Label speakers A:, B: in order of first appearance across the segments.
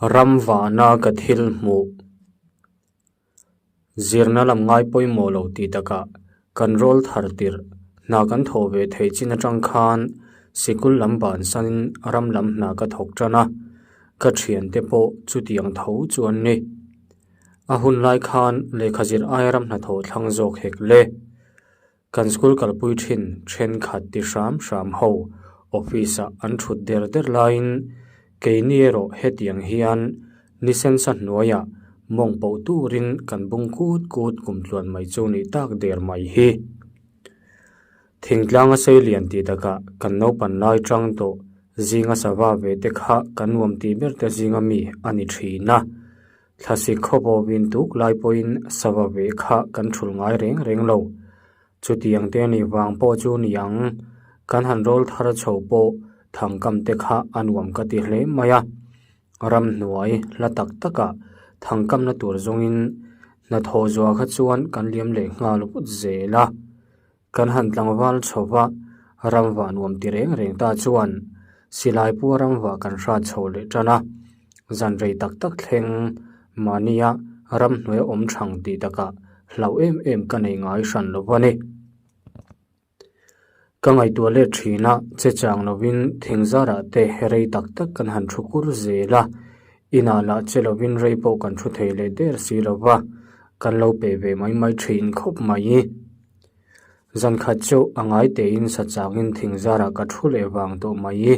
A: Ram vahna ka thil hmuh. Zirna lam ngai pawimawh lo tih takah kan rawl thar tirh hna kan thawh ve theih chin atang khan sikul lam bansanin ram lam hna ka thawk tan a, ka thiante pawh chutiang tho chu an ni. A hun lai khan lehkha zir aia ram hnathawh thlang zawk hek le. Kan school kalpui thin thenkhat ti hram hram ho office ah an thut der der laiin keini erawh hetiang hian ni sensa hnuaiah mawng poh turin kan bung kut kut kum tluan mai chu nih tak der mai hi. Thingtlang a sei lian tih takah kan naupan lai tang tawh zinga sava ve te kha kan nuam tih ber te zinga mi a ni thin a. Thlasik khawpawhin tuk lai pawhin sava ve kha kan thul ngai reng reng lo. Chutiang te ni vang pawh chu ni ang, kan han rawl thar chho pawh thangkam te kha a nuam ka ti hle mai a. Ramhnuai hla tak takah thangkamna tur zawngin hnathawh zuah kha chuan kan liam leh nghal vut zel a. Kan han tlangval chho va, ramvah nuam ti reng reng ta chuan silai pua ramvah kan hrat chho leh tan a, zan rei tak tak thleng mahnia ramhnuai awm thang tih takah hlauh em em ka nei ngai hran lo va ni. Ka ngaihtuah let thin a, che chang lovin thingzarah te rei tak tak kan han thu kur zel a, inah lah che lovin rei pawh kan thu thei leh der si lo va, kan lo pe ve mai mai thin khawp mai. Zan khat chu a ngai tein sa changin thing zarah ka thu leh vang tawh mai i,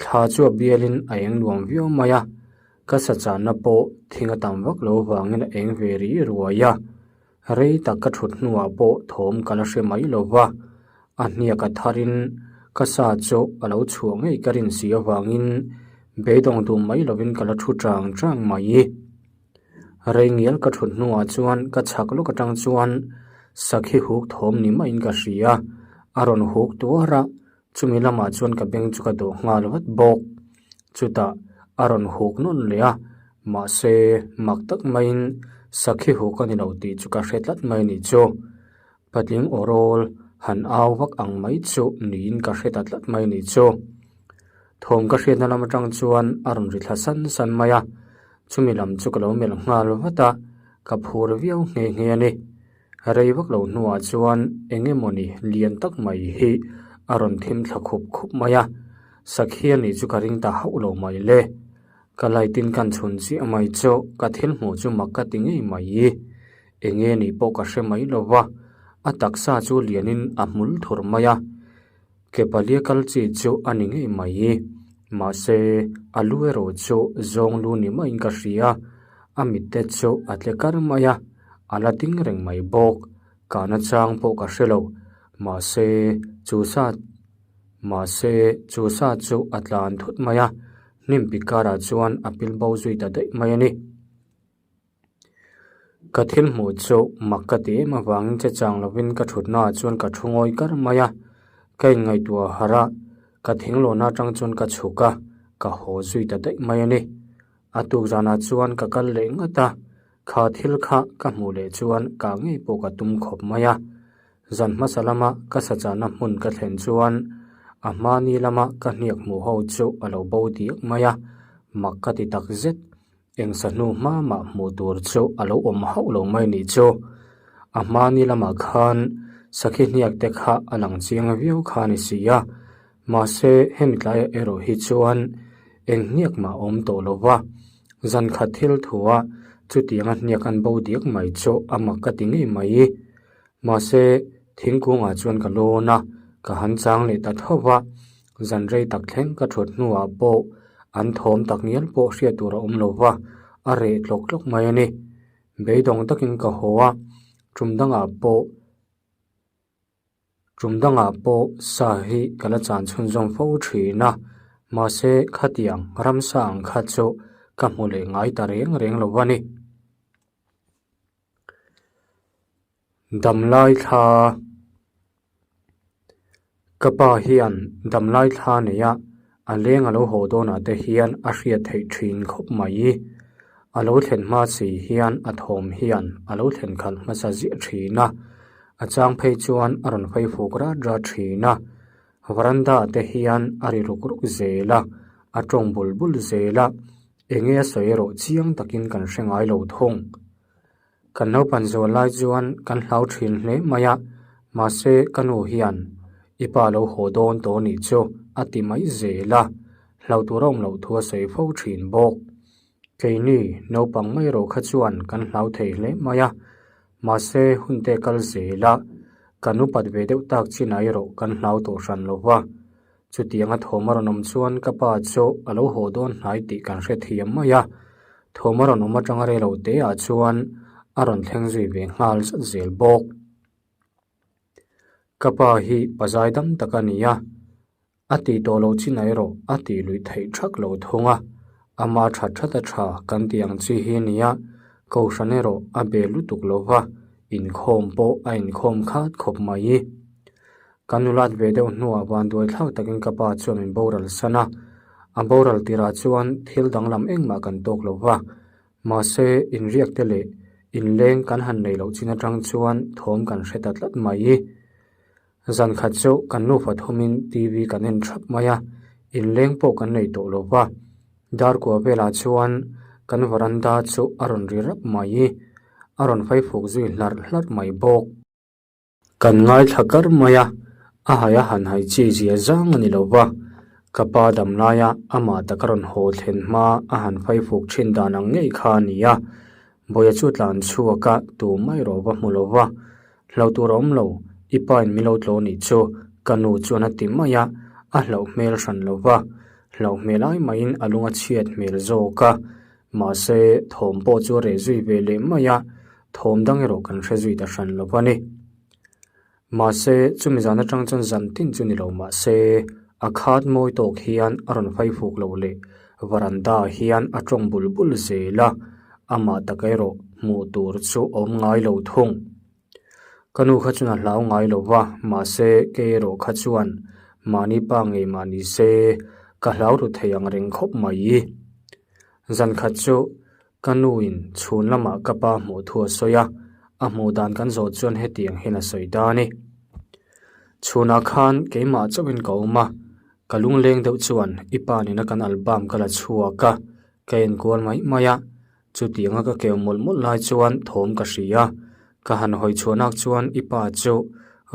A: thla chu a bialin a eng nuam viau mai a, ka sa channa pawh thing a tam vak lo vangin a eng ve rih ruai a, rei tak ka thut hnuah pawh thawm ka la hre mai lo va, a hniak a tharin ka sa chu a lo chhuah ngei ka rin si avangin beidawng duh mai lovin ka la thu chang chang mai. Rei ngial ka thut hnuah chuan ka chhak lawk atang chuan sakhi huk thawm ni maiin ka hria a, a rawn huk tuar a, chumi lamah chuan ka beng chu ka dawh nghal vat bawk. Chutah a rawn huk nawn leh a, mahse mak tak maiin sakhi huk a ni lo tih chu ka hre tlat mai a nih chu. Patling aw rawl han au vak ang mai chu niin ka hre ta tlat mai a nih chu. Thawm ka hriatna lam atang chuan a rawn ri thla san san mai a, chumi lam chu ka lo melh nghal vat a, ka phur viau nghe nghe a ni. Rei vak lo hnuah chuan eng emawni lian tak mai hi a rawn thim thla khup khup mai a, sakhi a nih chu ka ring ta hauh lo mai le. Ka light in kan chhun chiah mai chu ka thil hmuh chu mak ka ti ngei mai. Enge nih pawh ka hre mai lo va, a taksa chu lianin a hmul thur mai a, ke palia kal chi chu a ni ngei mai. Mahse, a lu erawh chu zawng lu ni maiin ka hria, a mitte chu a tle kar mai a, a la ding reng mai bawk. Kahna chang pawh ka hre lo, mahse, chu sa mahse, chu sa chu a tlan thut mai a, hnim pik karah chuan a pil bo zui ta daih mai a ni. Ka thil hmuh chu mak ka ti em avangin che chang lovin ka thutna ah chuan ka thu ngawi kar mai a, ka inngaihtuah harh a, ka thinglawn atang chuan ka chhuk a, ka haw zui ta daih mai a ni. A tuk zanah chuan ka kal leh ngat a, kha thil kha ka hmuh leh chuan kah ngei pawh ka tum khawp mai a. Zan hmasa lama ka sachahna hmun ka thlen chuan a hmani lama ka hniak hmuh ho chu a lo bo diak mai a, mak ka ti tak zet. Eng sahnu hma mah hmuh tur chu a lo awm hauh lo mai nih chu. A hmani lamah khan sakhi hniak te kha a lang chiang viau kha a ni si a, mahse hemi tlaiah erawh hi chuan eng hniak mah a awm tawh lo va, zan khat thil thua chutianga hniak an bo diak mai chu a mak ka ti ngei mai. Mahse thingkungah chuan ka lawn a, ka han chang leh ta tho va, zan rei tak thleng ka thut hnuah pawh an thawm tak ngial pawh hriat tur a awm lo va, a reh tlawk tlawk mai a ni. Beidawng takin ka haw a, tum dangah pawh tum dangah pawh sa hi ka la chan chhunzawm fo thin a, mahse khatiang ramsa ang kha chu ka hmu leh ngai ta reng reng lo va ni. Damlai thla Ka pa hian damlai thla nei a, a leng a lo haw dawnah te hian a hriat theih thin khawp mai. A lo thlen hma si hian a thawm hian a lo thlen khalh hmasa ziah thin a, a chang phei chuan a rawn phei fuk rat rat thin a. Veranda ah te hian a ri ruk ruk zel a, a tawng bul bul zel a. Enge a sawi erawh chiang takin kan hre ngai lo thung. Kan naupan zual lai chuan kan hlau thin hle mai a, mahse ka nu hian i pa lo haw dawn tawh nih chu a ti mai zel a, hlau tur a awm loh thu a sawi fo thin bawk. Keini naupang mai erawh kha chuan kan hlau thei hle mai a, mahse hun te kal zel a, kan upat ve deuh tak chinah erawh kan hlau tawh hran lo va. Chutianga thawm a rawn awm chuan ka pa chu a lo haw dawn hnai tih kan hrethiam mai a, thawm a rawn awm atanga rei lo te ah chuan a rawn thleng zui ve nghal zat zel bawk. Ka pa hi pazai dam tak a ni a, a tih tawh loh chin erawh a tih luih theih thak lo thung a, ama tha that a tha kan tih ang chi hi a ni a, kohhran erawh a be lutuk lo va, inkhawm pawh a inkhawm khat khawp mai. Kan nulat ve deuh hnuah vanduai thlak takin ka pa chuan min boral san a, a boral tirah chuan thil danglam engmah kan tawk lo va, mahse inriak te leh inleng kan han nei loh chin atang chuan thawm kan hre ta tlat mai. Zan khat chu kan nufa thumin TV kan en thap mai a, inleng pawh kan nei tawh lo va, darkua velah chuan kan varanda chu a rawn ri rap mai, a rawn faifuk zui hlarh hlarh mai bawk. Kan ngaithla kar mai a, a hai a han hai chi zia zang a ni lo va, ka pa dam laia amah taka rawn haw thlen hma a han faifuk thin dan ang ngei kha a ni a, Bawia chu tlan chhuak a tu mai rawh va hmu lo va, Hlo tur a awm lo, i pa in min lo tlawh nih chu ka nu chuan a ti mai a, a hlauh hmel hran lo va, hlauh hmel ai maiin a lung a chhiat hmel zawk a, mahse thawm pawh chu a reh zui ve leh mai a, thawm dang erawh kan hre zui ta hran lo va ni. Mahse chumi zan atang chuan zan tin chu ni lo mahse a khat mawi tawk hian a rawn faifuk lo leh varanda ah hian a tawng bul bul zel a, amah tak erawh hmuh tur chu awm ngai lo thung. Ka nu kha chuan a hlau ngai lo va, mahse kei erawh kha chuan mahni pa ngei mah ni se ka hlau ru thei ang reng khawp mai. Zan khat chu ka nuin chhun lamah ka pa hmuh thu a sawi a, a hmuh dan kan zawh chuan hetiang hian a sawi ta a ni. Chhunah khan keimah chauhin ka awm a, ka lungleng deuh chuan i pa nena kan album ka la chhuak a, ka enkual mai mai a, Chutianga ka keu mawlh mawlh lai chuan thawm ka hria. Ka han hawi chhuahnak chuan i pa chu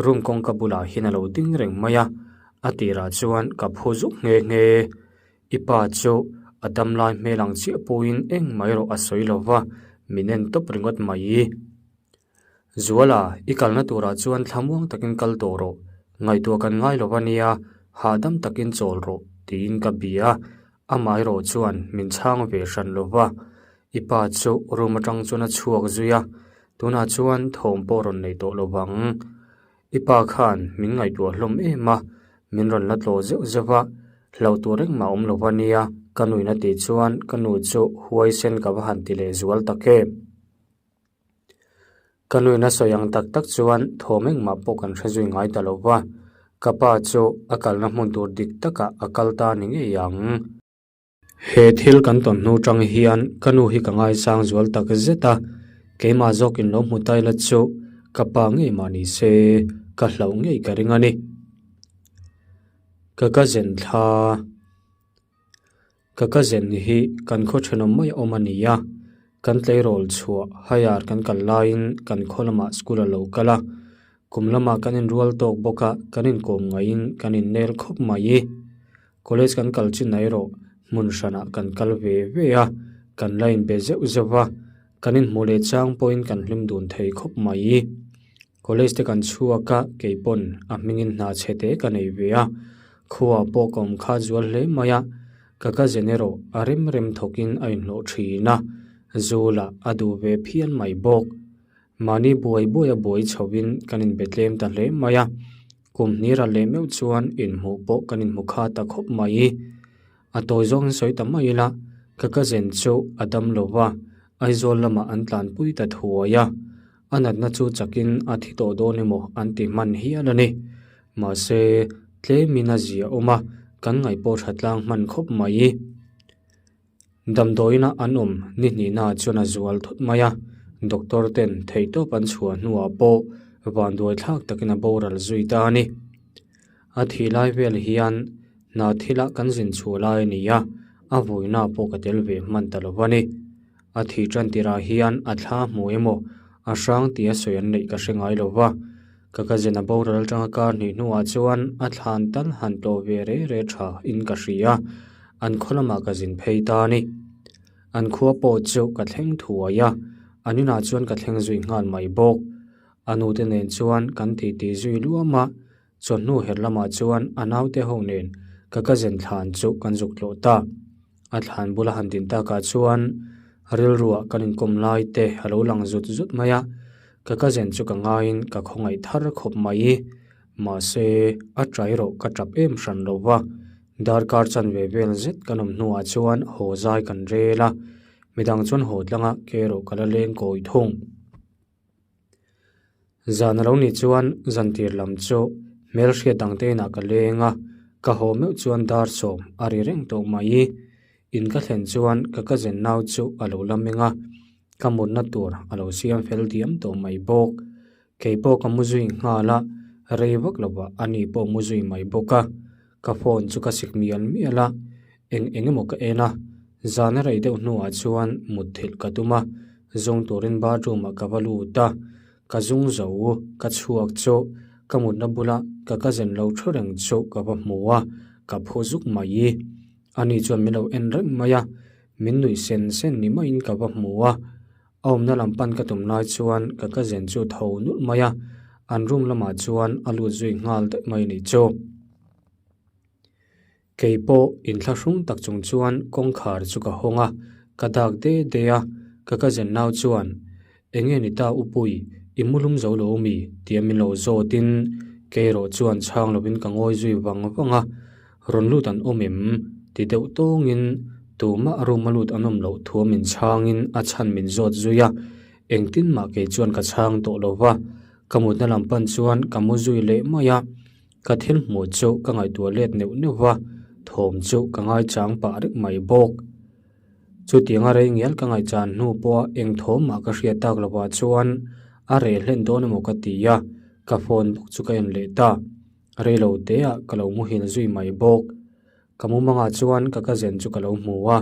A: room kawngka bulah hian a lo ding reng mai a, a tirah chuan ka phu zuk nghe nghe. I pa chu a dam lai hmel ang chiah pawhin engmah erawh a sawi lo va, min en tawp ringawt mai. Zuala, i kalna turah chuan thlamuang takin kal tawh rawh. Ngaihtuah kan ngai lo ania, hahdam takin chawl rawh, tiin ka bia a. Amah erawh chuan min chhang ve hran lo va. I pa chu room atang chuan a chhuak zui a, tunah chuan thawm pawh rawn nei tawh lo vang. I pa khan min ngaihtuah hlawm em a, min rawn la tlawh zeuh zeuh va, hlauh tur engmah awm lo ania, ka nuin a tih chuan ka nu chu huaisen ka va han ti leh zual tak em. Ka nuin a sawi ang tak tak chuan thawm engmah pawh kan hre zui ngai ta lo va, ka pa chu a kalna hmun tur dik takah a kal ta ni ngei ang. He thil kan tawn hnu tang hian ka nu hi ka ngaisang zual tak zet a, keimah zawkin lo hmu ta ila chu ka pa ngei mah ni se ka hlauh ngei ka ring a ni. Ka cousin thla. Ka cousin hi kan khaw thenawm mai a awm a ni a, kan tleirawl chhuah higher kan kal laiin kan khaw lamah school a lo kal a, kum lamah kan inrual tawk bawk a, kan inkawm ngaihin kan innel khawp mai. College kan kal chin erawh hmun hranah kan kal ve ve a, kan la inbe zeuh zeuh va, kan inhmuh leh chang pawhin kan hlim dun thei khawp mai. College te kan chhuak a, kei pawn a hmingin hna chhe te ka nei ve a, khuaah pawh ka awm kha zual hle mai a, ka cousin erawh a rem rem thawkin a inhlawh thin a, zu lah a duh ve phian mai bawk. Mahni buai buai a buai chhoin kan inbe tlem ta hle mai a, kum hnih ral leh meuh chuan inhmuh pawh kan inhmu kha ta khawp mai. A tawi zawngin sawi ta mai ila, ka cousin chu a dam lo va, Aizawl lamah an tlanpui ta thuai a, a natna chu chakin a thi tawh dawn emaw an ti hman hial a ni. Mahse, tlemin a zia awm a, kan ngaih pawh tha tlang hman khawp mai. Damdawiina an awm ni hnihnaah chuan a zual thut mai a, doctor ten theihtawp an chhuah hnuah pawh vanduai thlak takin a boral zui ta a ni. A thih lai vel hian hna thila kan zin chhuah lai a ni a, A vawiina pawh ka tel ve hman ta lo va ni. A thih tan tirah hian a thla hmu emaw a hrang tih a sawi an neih ka hre ngai lo va. Ka cousin a boral atanga kar hnih hnuah chuan a thlan tal han tlawh ve re re tha in ka hria. An khaw lamah ka zin phei ta a ni. An khua pawh chu ka thleng thuai a, an inah chuan ka thleng zui nghal mai bawk. A nute nen chuan kan titi zui luam a, chawhnu her lamah chuan a naute ho nen ka cousin thlan chu kan zuk tlawh ta. A thlan bula han din takah chuan rilruah kan inkawm lai te a lo lang zut zut mai a, ka cousin chu ka ngaiin ka khawngaih thar khawp mai. Mahse, a ṭai rawh ka ṭap em hran lo va, darkar chanve vel zet kan awm hnuah chuan haw zai kan rel a, midang chuan haw tlanga ke erawh ka la leng kawi thung. Zan a lo nih chuan zantir lam chu hmelhriat dang te inah ka leng a, ka haw meuh chuan dar sawm a ri reng tawh mai. In ka thlen chuan ka cousin nau chu a lo la meng a, ka mutna tur a lo siam fel diam tawh mai bawk. Kei pawh ka mu zui nghal a, rei vak lovah ani pawh mu zui mai bawk a. Ka phone chu ka sik mial mial a, eng eng emaw ka en a, zan a rei deuh hnuah chuan mutthilh ka tum a, zung turin bathroom ah ka va lut a, ka zung zo ka chhuak chu ka mutna bula ka cousin lo thu reng chu ka va hmu a, ka phu zuk mai. Ani chuan min lo en reng mai a, min nuih sen sen ni maiin ka va hmu a, A awmna lam pan ka tum lai chuan ka cousin chu tho nulh mai a, an room lamah chuan a lut zui nghal daih mai a nih chu. Kei pawh inthlahrung tak chung chuan kawngkhar chu ka hawng a, ka dak de de a, ka cousin nau chuan, Enge ni ta Upui, i mu lum zo lo mi? tia min lo zawtin kei erawh chuan chhang lovin ka ngawi zui vang vang a, Rawn lut an awm em? ti deuh tawngin tumah room a lut an awm loh thu min chhangin a chhan min zawt zui a, engtin mah kei chuan ka chhang tawh lo va, ka mutna lam pan chuan ka mu zui leh mai a, ka thil hmuh chu ka ngaihtuah let neuh neuh va, thawm chu ka ngaichang pah reng mai bawk. Chutianga rei ngial ka ngaihchan hnu pawha eng thawm mah ka hriat tak lovah chuan a reh hlen dawn emaw ka ti a, ka phone bawk chu ka en leh ta. Reilo teah ka lo muhil zui mai bawk. Ka mumangah chuan ka cousin chu ka lo hmu a,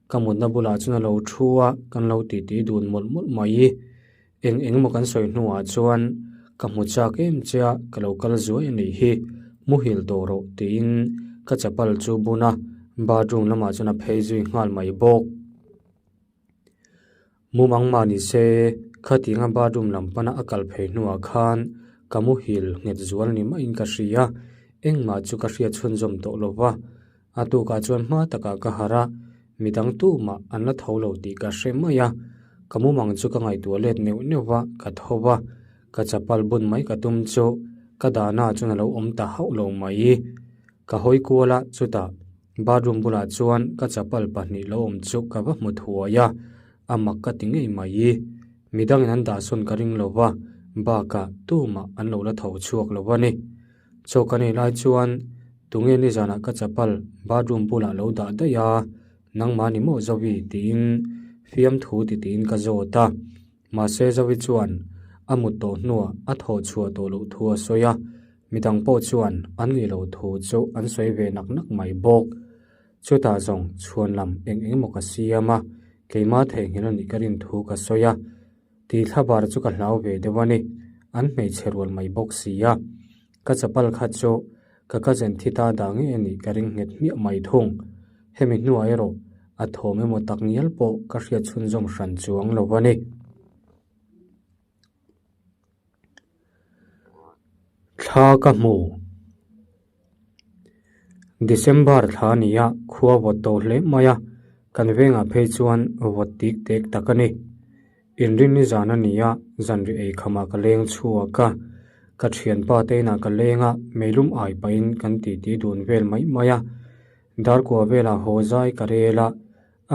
A: ka mutna bulah chuan a lo thu a, kan lo titi dun mawlh mawlh mai. Eng eng emaw kan sawi hnuah chuan ka hmu chak em che a, ka lo kal zuai a nih hi, muhil tawh rawh tiin ka chapal chu bun a, bathroom lamah chuan a phei zui nghal mai bawk. Mumang mah ni se, khatinga bathroom lam pana a kal phei hnuah khan ka muhil nghet zual ni maiin ka hria, engmah chu ka hriat chhunzawm tawh lo va. A tukah chuan hma takah ka harh a, midang tumah an la tho lo tih ka hre mai a, ka mumang chu ka ngaihtuah let neuh neuh va, ka tho va, ka chapal bun mai ka tum chu ka dahna chuan a lo awm ta hauh lo mai. Ka hawi kual a, chutah Bathroom bulah chuan ka chapal pahnih lo awm chu ka va hmu thuai a, a mak ka ti ngei mai. Midangin an dahsawn ka ring lo va, bakah tumah an lo la tho chhuak lo a ni. Chaw ka nei lai chuan tunge nizanah ka chapal bathroom bulah lo dah daih a, nangmah ni maw Zovi tiin fiamthu titiin ka zawt a. Mahse Zovi chuan a mut tawh hnuah a thawh chhuah tawh loh thu a sawi a, midang pawh chuan an nih loh thu chu an sawi ve nak nak mai bawk. Chutah zawng chhuan lam eng eng emaw ka siam a, keimah theihnghilh a nih ka rin thu ka sawi a, tih thlabar chu ka hlau ve deuh a ni, an hmeichhe rual mai bawk si a. Ka chapal kha chu ka cousin thi ta dah ngei a nih ka ring nghet hmiah mai thung. Hemi hnuah erawh a thawm emaw tak ngial pawh ka hriat chhunzawm hran chuang lo a ni. Thla ka hmu. December thla a ni a, khua vawt tawh hle mai a, kan vengah phei chuan vawt tik tek tak a ni. Inrinni zan a ni a, zanri ei khamah ka leng chhuak a, ka thianpa te inah ka leng a, meilum ai pahin kan titi dun vel mai mai a. Darkua velah haw zai ka rel a,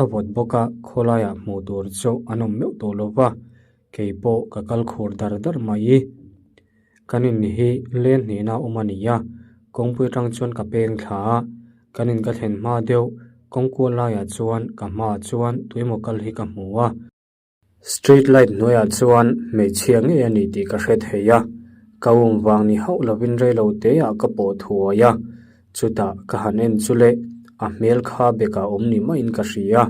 A: a vawt bawk a, khawlaiah hmuh tur chu an awm meuh tawh lo va, kei pawh ka kal khur dar dar mai. Kan in hi len hnihna awm a ni a, kawngpui atang chuan ka peng thla a, kan in ka thlen hma deuh kawngkual laiah chuan ka hmaah chuan tuimaw kal hi ka hmu a. Street light hnuaiah chuan hmeichhia ngei a ni tih ka hre thei a, ka um vang ni hauh lovin reilo teah ka pawh thuai a, chutah ka han en chu le. A hmel kha bekah awm ni maiin ka hria.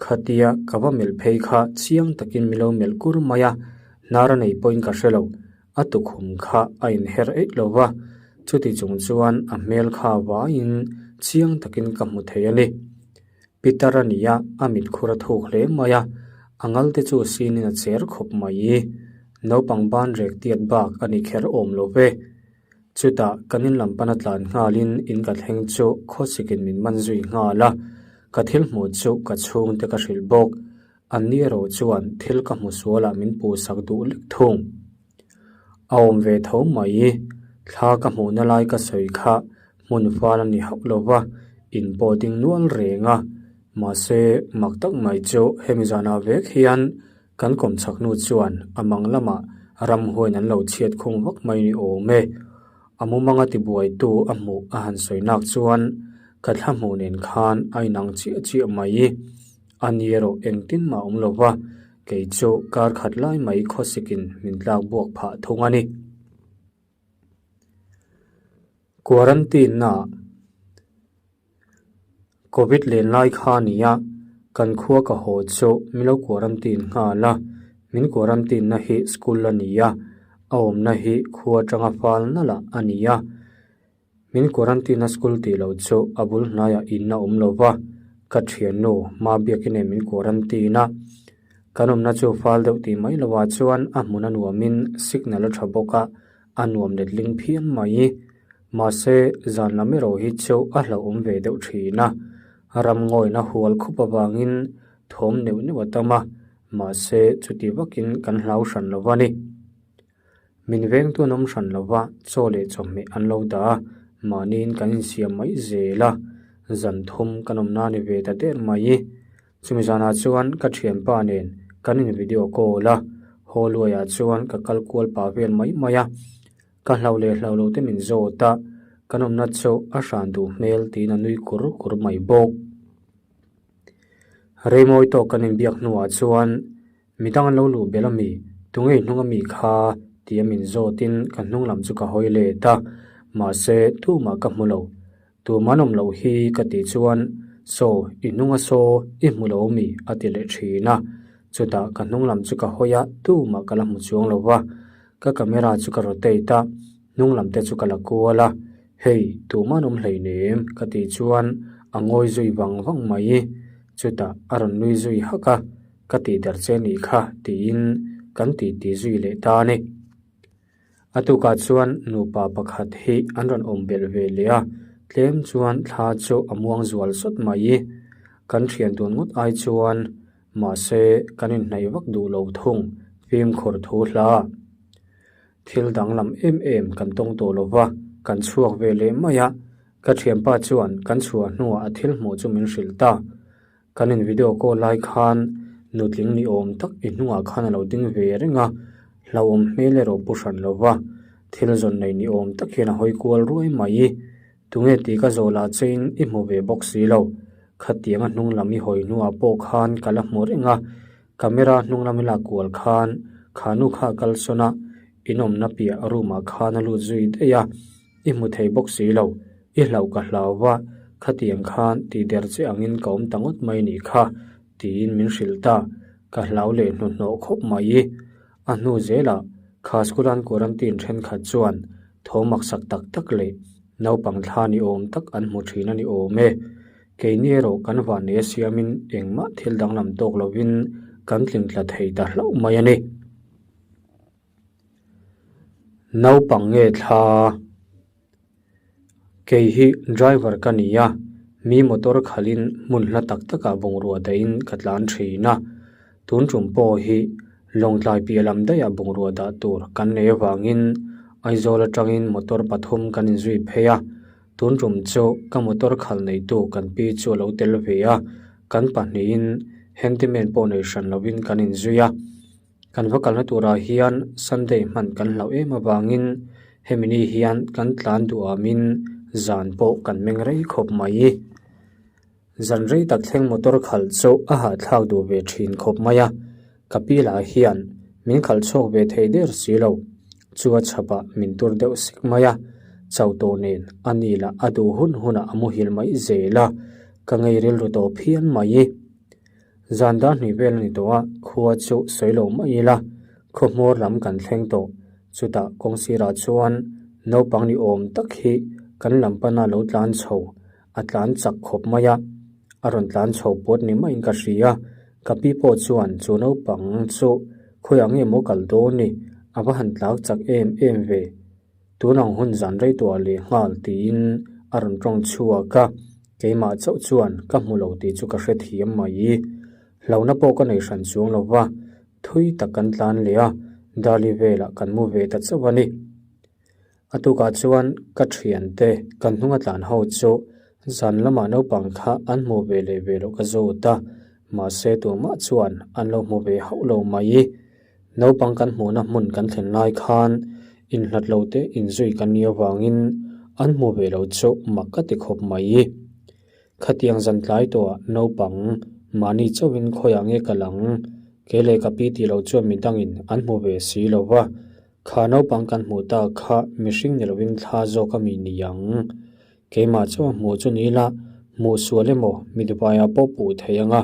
A: Khatia ka va melh phei kha chiang takin mi lo melh kur mai a, hnar a nei pawhin ka hre lo. A tukhum kha a inher eih lo va, chuti chung chuan a hmel kha vaiin chiang takin ka hmu thei a ni. Pitar a ni a, a mitkhur a thuk hle mai a, a ngal te chu sinin a cher khawp mai. Naupang ban rek tiat bak a ni kher awm lo ve. Chutah kan in lam pana tlan nghalin in ka thleng chu khawsikin min man zui nghal a, ka thil hmuh chu ka chhungte ka hrilh bawk. An ni erawh chuan thil ka hmu sualah min puhsak duh lek thung. A awm ve tho mai, thla ka hmuhna lai ka sawi kha hmun fal a ni hauh lo va, in pawh ding nual reng a. Mahse, mak tak mai chu hemi zanah vek hian kan kawmchhak hnu chuan a mang lamah ramhuain an lo chhiat khung vak mai ni awm e. A mumanga tibuaitu a hmuh a han sawi nak chuan ka thla hmuh nen khan a inang chiah chiah mai. A ni erawh engtin mah awm lo va, kei chu kar khat lai mai khawsikin min tlak buak phah thung a ni. Quarantine na Covid len lai kha a ni a, kan khua ka haw chu min lo quarantine nghal a, min quarantine na hi school a ni a, a awmna hi khua atanga fal nalh a ni a. Min quarantine a school tih loh chu a bul hnaiah in a awm lo va, ka thiannu hma biakin nen min quarantine a. Kan awmna chu fal deuh tih mai lovah chuan a hmun a nuamin signal a tha bawk a, a nuam letling phian mai. Mahse, zan lam erawh hi chu a hlauhawm ve deuh thin a, ramngawina hual khup avangin thawm neuh neuh a tam a, mahse chuti vakin kan hlau hran lo va ni. Min vengtu an awm hran lo va, chaw leh chawhmeh an lo dah a, mahniin kan insiam mai zel a, zan thum kan awm na ni ve ta der mai. Chumi zanah chuan ka thianpa nen kan in video call a, hallway-ah chuan ka kal kual pah vel mai mai a, ka hlau leh hlau lo te min zawt a, kan awmna chu a hran duh hmel tiin a nui kur kur mai bawk. Reimawi tawk kan inbiak hnuah chuan Midang an lo luh belh a mi? Tunge i hnung a mi kha? ti a min zawtin ka hnung lam chu ka hawi let a, mahse tumah ka hmu lo. Tumah an awm loh hi ka tih chuan Saw, i hnung a saw, i hmu lo mi? a ti leh thin a. Chutah ka hnung lam chu ka hawi a, tumah ka la hmu chuang lo va. Ka camera chu ka rotate a, hnung lam te chu ka la kual a, Hei, tumah an awm hleinem ka tih chuan a ngawi zui vang vang mai. Chutah a rawn nui zui hak a. Ka tih der che nih kha tiin kan titi zui leh ta a ni. A tukah chuan nupa pakhat hi an rawn awm belh ve leh a, tlem chuan thla chu a muang zual sawt mai. Kan thian dun ngawt ai chuan mahse kan inhnaih vak duh lo thung fimkhur thu hla. Thil danglam em em kan tawng tawh lo va, kan chhuak ve leh mai a, ka thianpa chuan kan chhuah hnuah a thil hmuh chu min hrilh ta. Kan in video call lai khan nutling ni awm tak i hnungah khan a lo ding ve reng a, hlauhawm hmel erawh pu hran lo va, thil zawn nei ni awm tak hian a hawi kual ruai mai. Tunge tih ka zawh lah chein i hmu ve bawk si lo. Khatiang a hnung lam i hawi hnuah pawh khan ka la hmu reng a, camera hnung lam i lak kual khan kha nu kha a kalsawn a, in awmna piah room ah khan a lut zui daih a. I hmu thei bawk si lo, i hlauh ka hlau va, khatiang khan tih der che angin ka awm ta ngawt mai nih kha, tiin min hrilh ta, ka hlau leh hnuhnawh khawp mai. A hnu zelah kha school an quarantine thenkhat chuan tho maksak tak tak leh naupang thla ni awm tak an hmu thin a ni awm e. Keini erawh kan vannei a siamin engmah thil danglam tawk lovin kan tling tla thei ta hlauh mai a ni. Naupang nge thla? Kei hi driver ka ni a, mi motor khalhin hmun hla tak takah bungrua dahin ka tlan thin a. Tun tum pawh hi Lawngtlai piah lam daihah bungrua dah tur kan nei avangin Aizawl atangin motor pathum kan inzui phei a. Tun tum chu ka motor khal neitu kan pi chu a lo tel ve a, kan pahnihin handyman pawh nei hran lovin kan inzui a. Kan va kalna turah hian Sunday hman kan hlauh em avangin hemi ni hian kan tlan duhamin zan pawh kan meng rei khawp mai. Zan rei tak thleng motor khalh chu a hahthlak duh ve thin khawp mai a, ka pi lah hian min khalh chhuak ve thei der si lo. Chu a chhapah min tur deuh sek mai a, chau tawh nen a ni lah a duh hun hunah a muhil mai zel a. Ka ngei rilru tawh phian mai. Zan dar hnih vel a ni tawh a, khua chu sawi lo mai ila, khaw hmawr lam kan thleng tawh. Chutah kawng sirah chuan naupang ni awm tak hi kan lam pana lo tlan chho, a tlan chak khawp mai a, a rawn tlan chho puat ni maiin ka hria. Ka pi pawh chuan chu naupang chu khawiah nge maw kal dawn ni, a va han tlak chak em em ve. Tun ang hun zan rei tuah leh nghal tiin a rawn tawng chhuak a, keimah chauh chuan ka hmu lo tih chu ka hrethiam mai. Hlauhna pawh ka nei hran chuang lo va, thui tak kan tlan leh a, Dali velah kan mu ve ta chauh a ni. A tukah chuan ka thiante kan hnunga tlan ho chu zan lamah naupang kha an hmu ve leh ve loh ka zawt a, mahse tumah chuan an lo hmu ve hauh lo mai. Naupang kan hmuhna hmun kan thlen lai khan inhlat lo te inzui kan nih avangin an hmu ve lo chu mak ka ti khawp mai. Khatiang zan tlai tawhah naupang mahni chauhin khawiah nge ka lang? Kei leh ka pi tih loh chuan midangin an hmu ve si lo va, kha naupang kan hmuh tak kha mihring ni lovin thla zawk a mi ni ang. Keimah chauh a hmuh chu ni ila, hmuh sual emaw midvaiah pawh puh thei ang a,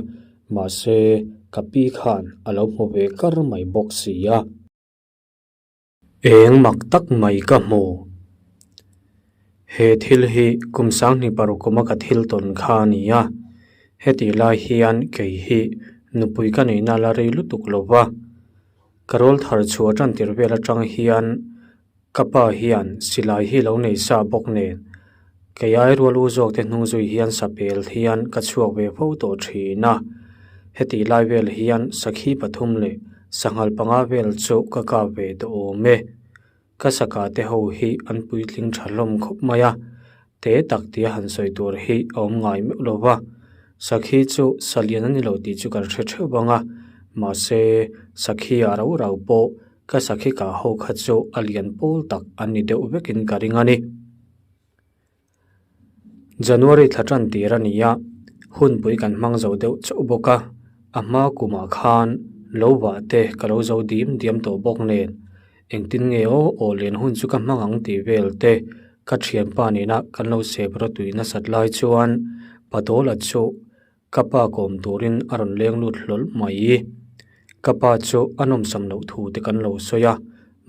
A: mahse ka pi khan a lo hmu ve kar mai bawk si a. Eng mak tak mai ka hmu. He thil hi kum sanghnih paruk kuma ka thil tawn kha a ni a, hetih lai hian kei hi nupui ka neihna la rei lutuk lo va, ka rawl thar chhuah tan tir vel atang hian Ka pa hian silai hi lo nei sa bawk nen, kei ai rual u zawk te hnung zui hian sapel hian ka chhuak ve fo tawh thin a. Hetih lai vel hian sakhi pathum leh sanghal panga vel chu ka kap ve tawh awm e. Ka saka te ho hi an puitling tha hlawm khawp mai a, te tak tia han sawi tur hi a awm ngai meuh lo va. Sakhi chu salian a ni lo tih chu kan hre theuh bang a, mahse sakhi ah rau rau pawh Ka sakhi kah ho kha chu a lian pawl tak an ni deuh vekin ka ring a ni. January thla tan tir a ni a, hunpui kan hmang zo deuh chauh bawk a, a hma kumah khan lo vah te ka lo zo dim diam tawh bawk nen, engtin nge aw aw lian hun chu ka hmang ang tih vel te ka thianpa nena kan lo sep rawtui nasat lai chuan Padawla chu Ka pa kawm turin a rawn leng lut hlawl mai. Ka pa chu a nawmsam loh thu te kan lo sawi a,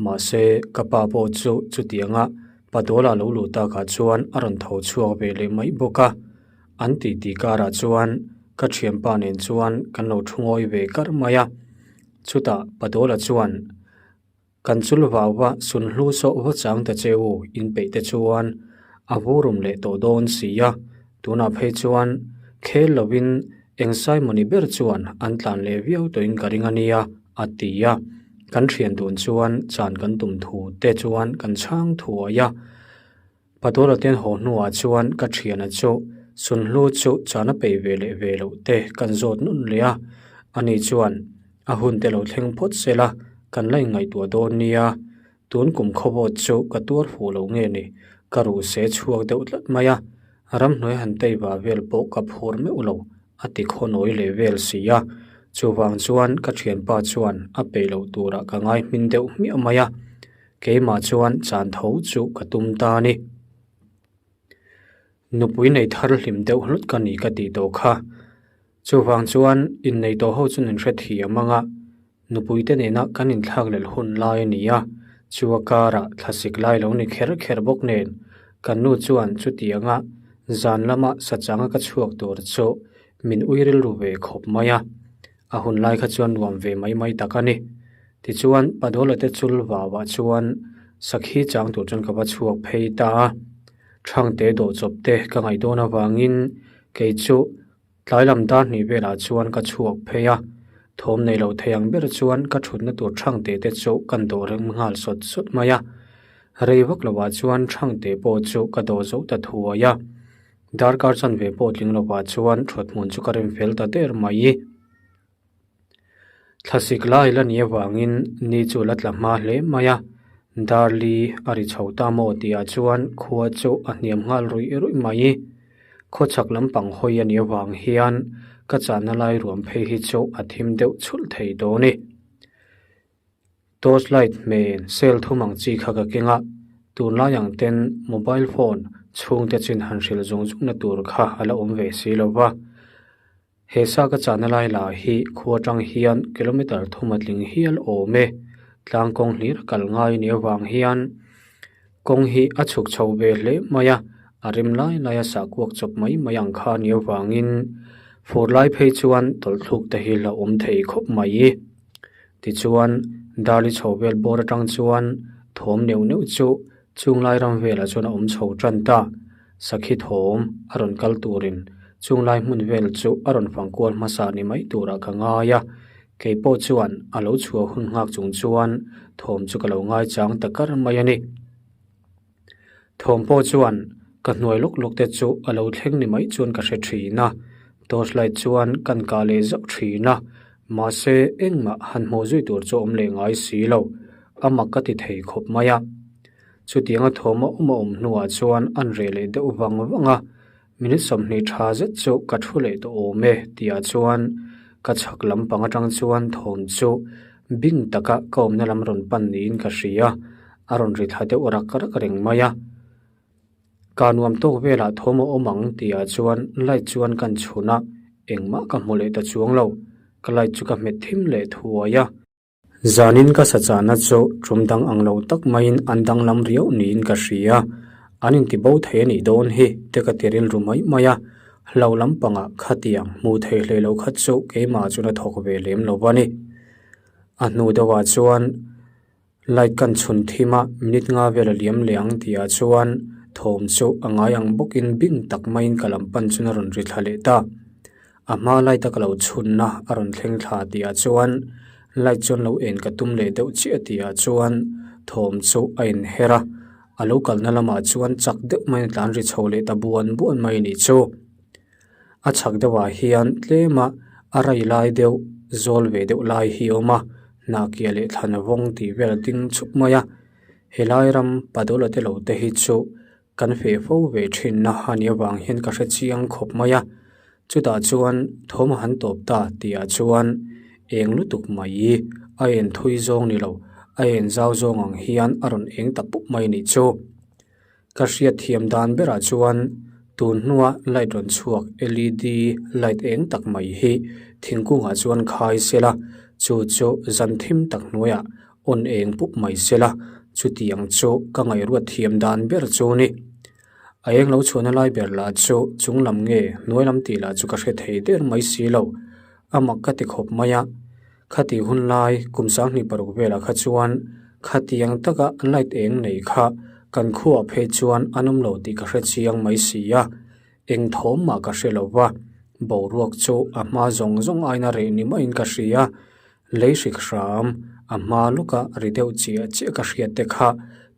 A: mahse ka pa pawh chu chutianga Padawla lo luh takah chuan a rawn tho chhuak ve leh mai bawk a. An titi karah chuan ka thianpa nen chuan kan lo thu ngawi ve kar mai a. Chutah Padawla chuan. Kan chul vau va sunhlu sawh va chang ta che u inpeih te chuan a vurum leh tawh dawn si a, tunah phei chuan khel lovin eng Simon-i ber chuan an tlan leh viau tawhin ka ring a nia a ti a, kan thian dun chuan chan kan tum thu te chuan kan chhang thuai a. Padola ten haw hnuah chuan ka thiana chu Sunhlu chu chan a peih ve leh ve loh te kan zawt nun leh a, ani chuan a hun te lo thleng phawt sela kan la inngaihtuah dawn nia, tun kum khawvawt chu ka tuar fuh lo nge ni, ka ruh se chhuak deuh tlat mai a, ramhnuai han tei va vel pawh ka phur meuh lo a ti khawnawi leh vel si a, chuvang chuan ka thianpa chuan a peih loh turah ka ngai hmin deuh hmiah mai a. Keimah chuan chan tho chu ka tum ta a ni. Nupui nei thar hlim deuh hlut ka ni ka tih tawh kha. Chuvang chuan innei tawh ho chu min hrethiam ang a, nupui te nena kan inthlak lel hun lai a ni a, chu a karah thlasik lai lo ni kher kher bawk nen kan nu chuan chutianga zan lama sachanga ka chhuak tur chu min ui rilru ve khawp mai a. A hun lai kha chuan nuam ve mai mai tak a ni. Tichuan, Padawla te chul vauah chuan sakhi chang tur chuan ka va chhuak phei ta a. Thangte dawh chawp te ka ngaih dawn avangin kei chu tlai lam dar hnih velah chuan ka chhuak phei a. Thawm nei lo thei ang ber chuan ka thutna tur thangte te chu kan dawh reng nghal sawt sawt mai a. Rei vak lovah chuan thangte pawh chu ka dawh zo ta thuai a. Darkar chanve pawh tling lovah chuan thuathmun chu ka rem fel ta der mai. Thlasik lai la ni avangin ni chu la tla hma hle mai a, Darli a ri chho ta maw tihah chuan khua chu a hniam nghal ruih ruih mai. Khawchhak lampang hawi a nih avang hian ka chahna lai ruam phei hi chu a thim deuh chhulh thei dawn e. Torch light hmel cell thum ang chi kha ka keng a, tunlai ang ten mobile phone Chhungte chin han hrilh zung zungna tur kha a la awm ve si lo va. He sa ka chahna lai lah hi khua atang hian kilometre thum a tling hial awm e. Tlang kawng hlir a kal ngai nih avang hian kawng hi a chhuk chho ve hle mai a, a rem lai lai a sah kuak chawp mai mai ang kha nih avangin fur lai phei chuan tawlhthluk te hi la awm thei khawp mai. Tichuan Darli chho vel bawr atang chuan thawm neuh neuh chu Chunglai ram velah chuan a awm chho tan ta. Sakhi thawm a rawn kal turin chunglai hmun vel chu a rawn fang kual hmasa ni mai turah ka ngai a. Kei pawh chuan a lo chhuah hun nghak chung chuan thawm chu ka lo ngaichang ta kar mai a ni. Thawm pawh chuan ka hnuai lawk lawk te chu a lo thleng ni mai chuan ka hre thin a. Torch light chuan kan kah leh zauh thin a. Mahse engmah han hmuh zui tur chu awm leh ngai si lo. A mak ka ti thei khawp mai a. Chutianga thawm a awm a awm hnuah chuan an reh leh deuh vang vang a, minute 20 tha zet chu ka thu leh tawh awm e tihah chuan ka chhak lampang atang chuan thawm chu bing taka ka awmna lam rawn pan niin ka hria, a rawn ri thla deuh rak rak reng mai a. Ka nuam tawk velah thawm a awm ang tihah chuan light chuan kan chhun a, engmah ka hmu leh ta chuang lo, ka light chu ka hmet thim leh thuai a. Zanin ka sa chahna chu tum dang ang lo tak maiin an danglam riau niin ka hria. An inti bo thei a nih dawn hi te ka ti rilru mai mai a. Hlo lampangah khatiang hmuh thei hlei lo kha chu keimah chuan a thawk ve lem lo a ni. A hnu deuhah chuan light kan chhun thim a, minute nga vel a liam leh ang tihah chuan thawm chu a ngai ang bawkin bing tak maiin ka lam pan chuan a rawn ri thla leh ta. A hma light a ka lo chhunna a rawn thleng thla tihah chuan light chuan lo en ka tum leh deuh chiah tihah chuan thawm chu a inher a, a lo kalna lamah chuan chak deuh maiin a tlan ri chho leh ta buan buan mai a nih chu. A chhak deuhah hian tlema a rai lai deuh zawl ve deuh lai hi a awm a, hnahkiah leh thlan vawng tih vel a ding chhup mai a, helai ram Padola te lo te hi chu Kan feh fo ve thinna a nih avang hian ka hre chiang khawp mai a, chutah chuan thawm a han tawp ta tihah chuan eng lutuk mai i a en thui zawng ni lo, a en zau zawng ang hian a rawn eng ta pup mai nih chu. Ka hriat thiam dan berah chuan tun hnua light rawn chhuak led light eng tak mai hi thingkungah chuan khai sela, chu chu zan thim tak hnuaiah awn eng pup mai sela, chutiang chu ka ngaihruat thiam dan ber chu ni. A eng lo chhuahna lai ber lah chu chung lam nge hnuai lam tih lah chu ka hre thei der mai si lo. A mak ka ti khawp mai a, khati hun lai kum 26 velah kha chuan khatiang taka light eng nei kha kan khuaah phei chuan an awm lo tih ka hre chiang mai si a, eng thawm mah ka hre lo va, boruak chu a hma zawng zawng aina reh ni maiin ka hria. Lei hrik hram, a hma lawka ri deuh chiah chiah ka hriat te kha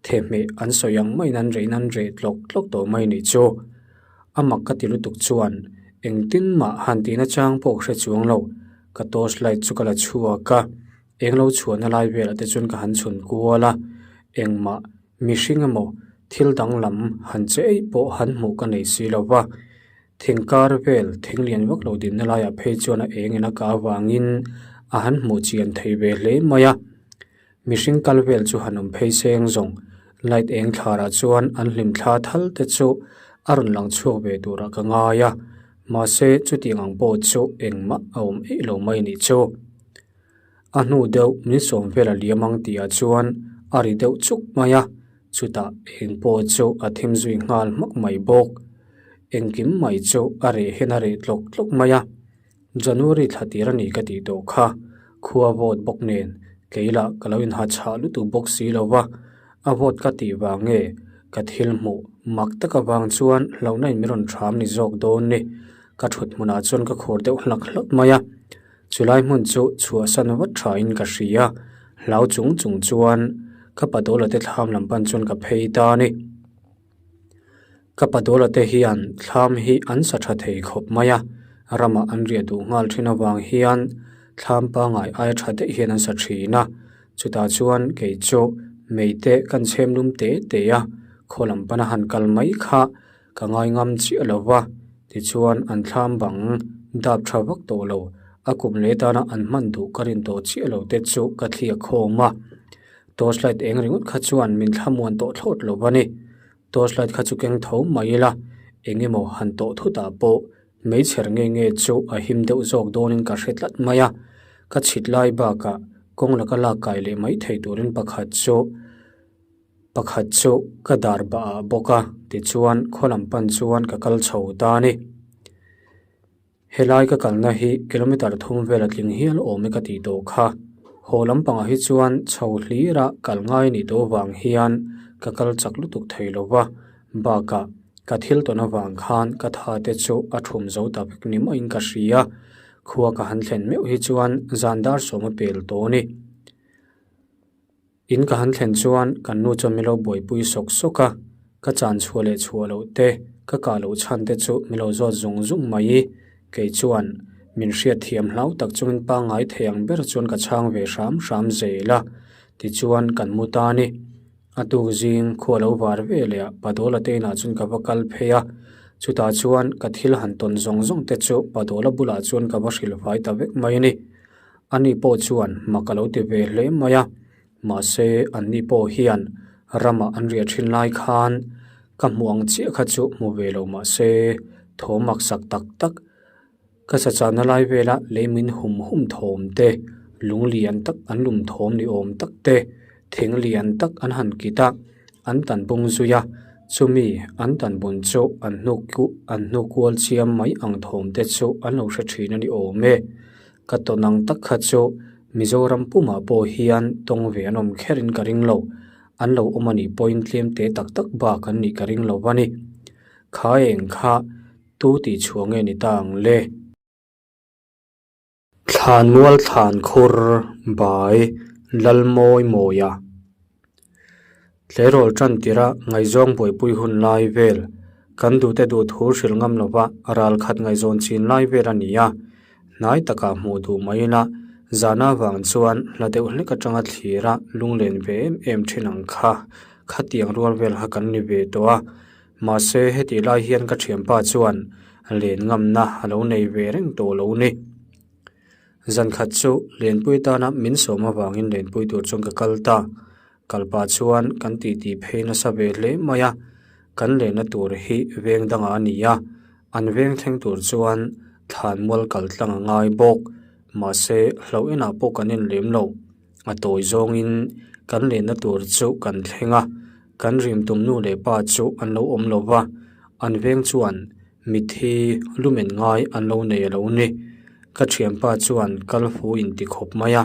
A: thehmeh an sawi ang maiin an rehin an reh tlawk tlawk tawh mai nih chu. A mak ka ti lutuk chuan engtin mah han tihna chang pawh ka hre chuang lo. Ka torch light chu ka la chhuak a, eng lo chhuahna lai velah te chuan ka han chhun kual a, engmah mihring emaw thil danglam han che eih pawh han hmuh ka nei si lo va. Thing kar vel thing lian vak lo dinna laiah phei chuan a eng in a kah avangin a han hmuh chian thei ve hle mai a. Mihring kal vel chu han awm phei seng zawng light eng thlarah chuan an hlim thla thal te chu a rawn lang chhuak ve turah ka ngai a, mahse chutiang ang pawh chu engmah a awm eih lo mai nih chu. A hnu deuh min sawm vel a liam ang tihah chuan a ri deuh chuk mai a, chutah eng pawh chu a thim zui nghal hmak mai bawk. Engkim mai chu a reh hian a reh tlawk tlawk mai a, January thla tir a ni ka tih tawh kha, khua vawt bawk nen kei lah ka lo inha chhah lutuk bawk si lo va, a vawt ka tih vang nge ka thil hmuh mak tak avang chuan hlauhna in min rawn ṭham ni zawk dawn ni, ka ṭhut hmunah chuan ka khur deuh hlak hlak mai a. Chulai hmun chu chhuahsan vat thain ka hria, hlau chung chung chuan ka Padola te thlam lam pan chuan ka phei ta a ni. Ka Padola te hian thlam hi an sa tha thei khawp mai a, ramah an riah duh nghal thin avang hian thlam pangai aia tha daih hian an sa thin a, chutah chuan kei chu mei te kan chhem lum te te a, khaw lam pana han kal mai kha Ka ngai ngam chiah lo va, tichuan an thlam bang dap tha vak tawh lo, a kum leh tana an hman duh ka rin tawh chiah lo te chu ka thliak khawm a. Torchlight eng ringawt kha chuan min thlamuan tawh thlawt lo va ni. Torchlight kha chu keng tho mai ila, eng emaw han tawh thutah pawh meichher nge nge chu a him deuh zawk dawnin ka hre tlat mai a. Ka chhit lai bakah kawng laka lak kai leh mai thei turin pakhat chu pakhat chu ka dar bah ah bawk a, tichuan khaw lam pan chuan ka kal chho ta a ni. Helai ka kalna hi kilometre thum vel a tling hial awm e ka tih tawh kha. Haw lampangah hi chuan chho hlira kal ngai a nih tawh avang hian ka kal chak lutuk thei lo va, bakah ka thil tawn avang khan ka tha te chu a thum zo ta vek ni maiin ka hria. Khua ka han thlen meuh hi chuan zan dar sawm a pel tawh a ni. In ka han thlen chuan kan nu chuan min lo buaipui sawk sawk a, ka chan chhuah leh chhuah loh te, ka kah loh chhan te chu min lo zawt zung zung mai i, kei chuan min hriat thiam hlau tak chungin pangngai thei ang ber chuan ka chhang ve hram hram zel a, tichuan kan mu ta a ni. A tuk zing khua lo var ve leh ah Padawla te inah chuan ka va kal phei a, chutah chuan ka thil han tawn zawng zawng te chu Padawla bulah chuan ka va hrilh fai ta vek mai a ni. Ani pawh chuan mak a lo ti ve hle mai a, mahse anni pawh hian ramah an riah thin lai khan ka hmuh ang chiah kha chu hmu ve lo mahse thawm maksak tak tak ka sachahna lai vela lei min hum hum thawm te, lung lian tak an lum thawm ni awm tak te, thing lian tak an han kit a, an tan bung zui a, chumi an tan bun chu an hnuk an hnuk kual chiam mai ang thawm te chu an lo hre thin a ni awm e. Ka tawn ang tak kha chu Mizoram pumah pawh hian tawng ve an awm kherin ka ring lo. An lo awm a nih pawhin tlem te tak tak bak an nih ka ring lo va ni. Kha eng kha tu tih chhuah nge ni ta ang le? Thlanmual thlan khur bai Lalmawi Mawia Tleirawl tan tirh a ngaihzawng buaipui hun lai vel, kan duhte duh thu hrilh ngam lova ral khat ngaihzawn chin lai vel a ni a. Hnai takah hmuh duh mai ila, zana vang chuan hla deuh hlek atanga thlir a lunglen ve em em thin ang kha, khatiang rual vel kha kan ni ve tawh a. Mahse hetih lai hian ka thianpa chuan len ngamna a lo nei ve reng tawh lo ni. Zan khat chu Lenpui tana min sawm avangin Lenpui tur chuan ka kal ta. Kal pah chuan kan titi phei nasa ve hle mai a, kan lenna tur hi veng dangah a ni a, an veng thleng tur chuan thlan mual kal tlang a ngai bawk. Mahse hlauh enah pawh kan en lem lo. A tawi zawngin kan lenna tur chu kan thleng a, kan rim tum nu leh pa chu an lo awm lo va, an veng chuan Mitthi lumen ngai an lo nei a lo ni. Ka thianpa chuan kal fu in ti khawp mai a,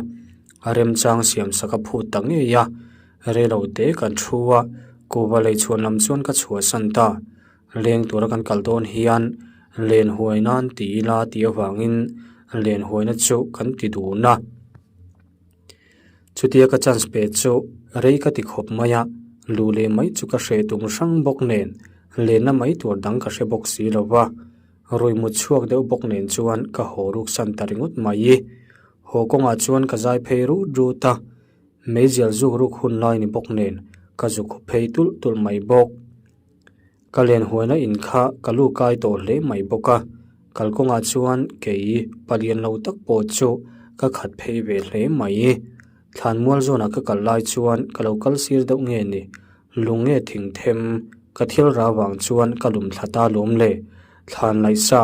A: a remchang siam sak a phut ta ngei a. Relo te kan thu a, kuhva lei chhuan lam chuan ka chhuahsan ta. Leng tura kan kal dawn hian len huai nan ti ila tih avangin len huaina chu kan ti dun a. Chutia ka chance pe chu rei ka ti khawp mai a, luh leh mai chu ka hre tum hrang bawk nen lenna mai tur dang ka hre bawk si lo va, rui mut chhuak deuh bawk nen chuan ka haw ruk san ta ringawt mai i. Haw kawngah chuan ka zai phei rut rut a, meizial zuk ruk hun lai ni bawk nen ka zuk khaw phei tulh tulh mai bawk. Ka len huaina in kha ka lu kai tawh hle mai bawk a, kalkawngah chuan kei palian lo tak pawh chu ka khat phei ve hle mai. Thlanmual zawnah ka kal lai chuan ka lo kal sir deuh nge ni, lung nge thing them ka thil ra vang chuan ka lum thla ta lawm le. Thlan laih sa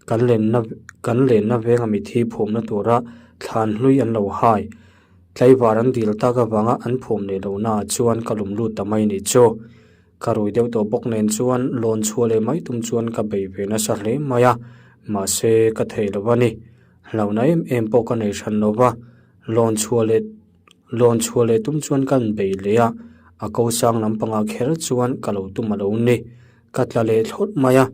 A: kan lenna kan lenna venga mithi phumna tura thlan hlui an lo hai. Tlaivar an dil tak avanga an phum leh lohnaah chuan ka lum lut ta mai ni chu. Ka rui deuh tawh bawk nen chuan lawn chhuah leh mai tum chuan ka bei ve nasa hle mai a, mahse ka thei lo a ni. Hlauhna em em pawh ka nei hran lo va, lawn chhuah leh lawn chhuah leh tum chuan ka han bei leh a, a ko sang lampangah kher chuan ka lo tum a lo ni. Ka tla leh thlawt mai a.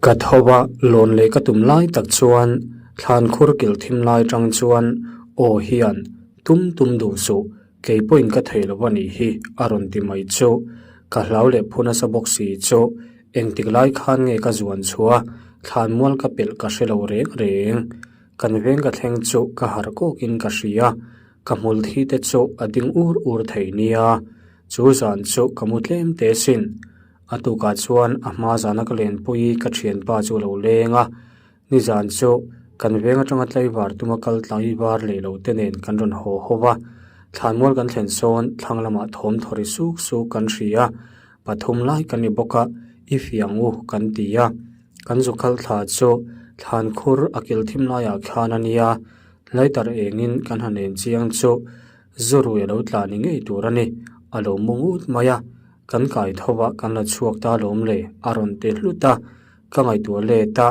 A: Ka tho a, lawn leh ka tum lai tak chuan thlan khur kilh thim lai tang chuan aw hian tum tum duh suh, kei pawhin ka thei lo a nih hi a rawn ti mai chu. Ka hlau leh phu nasa bawk si chu engtik lai khan nge ka zuan chhuah a, thlan mual ka pelh ka hre lo reng reng. Kan veng ka thleng chu ka harh kawkin ka hria, ka hmul thi te chu a ding ur ur thei nia, chu zan chu ka mu tlem te sin. A tukah chuan a hma zana ka lenpui ka thianpa chu a lo leng a, nizan chu kan veng atanga tlaivar tuma kal tlaivar leh lo te nen kan rawn haw haw va, thlanmual kan thlen sawn thlang lamah thawm thaw ri suk suk kan hria. Pathum lai kan ni bawk a, i fiang u kan ti a. Kan zu khal thla chu thlan khur a kil thim laiah khan a nia. Lighter engin kan han en chiang chu zu rui a lo tla ni ngei tur a ni. A lo mu ngut mai a, kan kai tho a kan la chhuak ta lawm le a rawn ti hlut a. Ka ngaihtuah let a,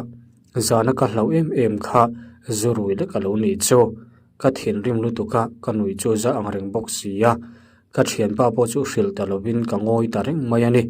A: zana ka hlauh em em kha zu rui lek a lo nih chu. Ka thinrim lutuk a, ka nuih chu za ang reng bawk si a. Ka thianpa pawh chu hrilh ta lovin ka ngawi ta reng mai a ni.